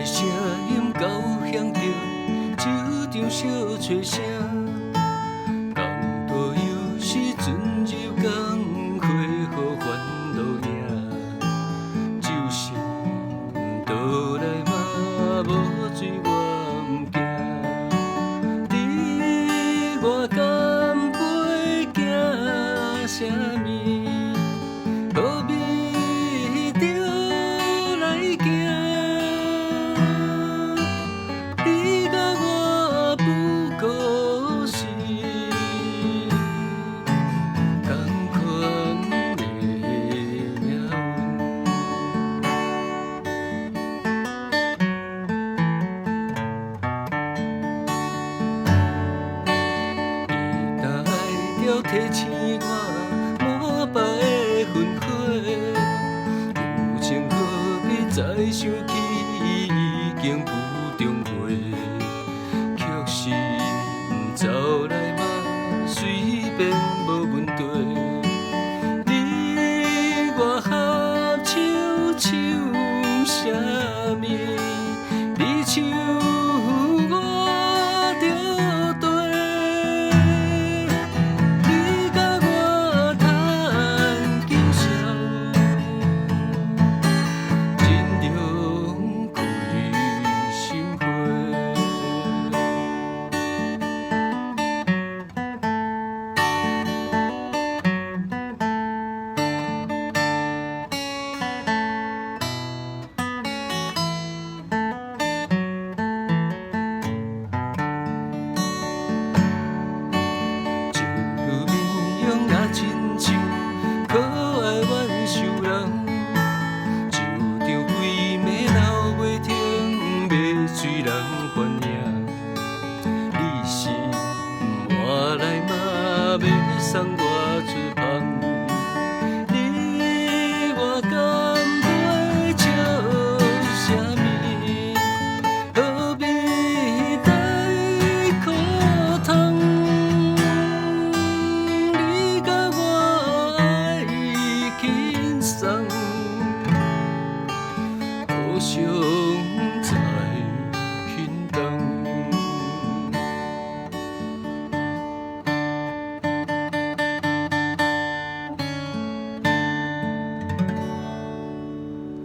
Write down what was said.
的聲音交響著這場小吹聲，共途有時陣入共花予煩惱領，就是毋倒來嘛，無罪我毋驚。你我干杯驚啥物？何必著來驚？你佮我不過是仝款的命運。伊若愛著提醒我滿腹的恨悔，舊情何必再想起，已經不重回。卻是毋走來嘛，隨便無問題。你我合唱唱啥物？你唱我著對。你佮我談今宵，真涼快心扉。這女面容若親像可愛阮仇人，就像規暝鬧袂停，欲催人煩影。你是毋換來嘛，欲送我出芳？你我干杯笑啥物？何必待苦通？你佮我愛輕鬆，可惜。